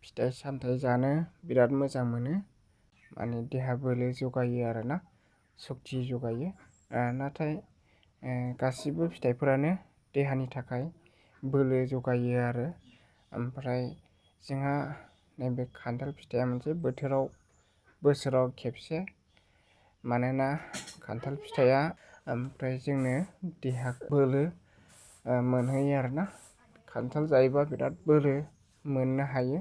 फिथाइ सामथाइ जानो बिराद मोजां मोनो, माने देहा बोलो जगायो आरोना, सक्ति जगायो। नाथाय गासिबो फिथाइफोरानो देहानि थाखाय बोलो जगायो आरो। ओमफ्राय जोंहा नैबे खान्थाल फिथाइया मोनसे बोसोराव खेबसे, मानोना खान्थाल फिथाइया ओमफ्राय जोंनो देहा बोलो मोनहोयो आरोना। खान्थाल जायोबा बिराद बोलो मोननो हायो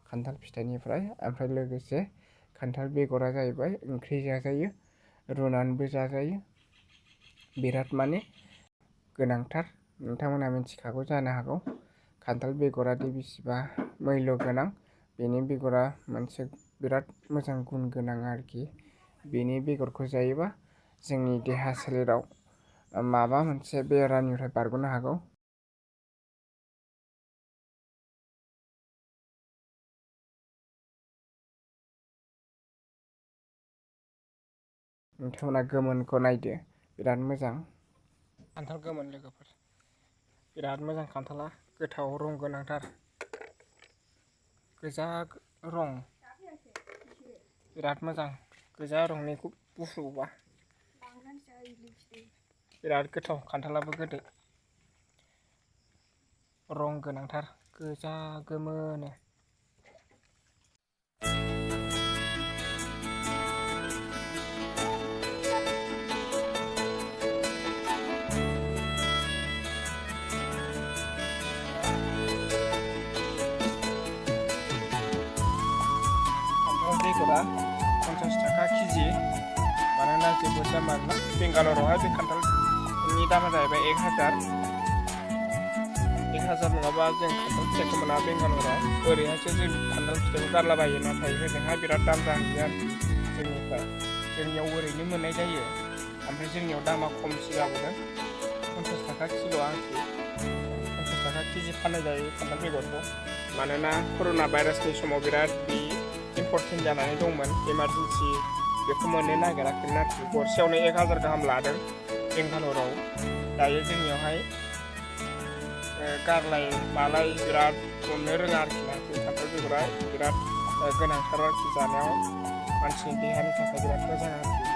खान्थाल फिथाइनिफ्राय। ओमफ्राय लोगोसे खान्थाल बेगरा जाहैबाय ओंख्रि जाजायो, रुनानैबो जाजायो, बिराद माने गोनांथार। नोंथांमोना मिथिखागौ जानो हागौ खान्थाल बेगरादि बेसेबा मैल्य गोनां। बेनि बेगरा मोनसे बिराद मोजां गुन गोनां आरोखि। बेनि बेगरखौ जायोबा जोंनि देहा सोलेराव माबा मोनसे बेरामनिफ्राय बारग'नो हागौ। नोंथांमोना गोमोनखौ नायदो, बिराद मोजां खान्थाल गोमोन लोगोफोर, बिराद मोजां खान्थाला, गोथाव रं गोनांथार, गोजा रं, बिराद मोजां गोजा रंनिखौ बुफ्रुबा बिराद गोथाव। खान्थालाबो गोदै, रं गोनांथार, गोजा गोमोनो। बेगरा 50 थाखा केजि, मानोना जोबोद दाम आरोना। बेंगालरावहाय बे खान्थालनि दामा जाहैबाय 1000 नङाबा जों खान्थाल फिथाइखौ मोना बेंगालराव। ओरैहायसो जों खान्थाल फिथाइखौ गारलाबायो, नाथाय ओजोंहाय बिराद दाम जाहैयो आरोखि जोंनिफ्राय। जोंनियाव ओरैनो मोननाय जायो, ओमफ्राय जोंनियाव दामा खमसो जाबावदों, 50 थाखा किल' आरोखि। 50 थाखा केजि फाननाय जायो खान्थाल बेगरखौ, मानोना कर'ना भाइरासनि समाव बिराद इम्पर्टेन्ट जानानै दंमोन, इमारजेन्सि, बेखौ मोननो नागिराखैमोन आरोखि। गरसेयावनो 1000 गाहाम लादों बेंगालराव। दायो जोंनियावहाय गारलाय मालाय बिराद मोननो रोङा आरोखि ना। बे खान्थाल बेगरा बिराद गोनांथार आरोखि, जानायाव मानसिनि देहानि थाखाय बिराद मोजां आरोखि।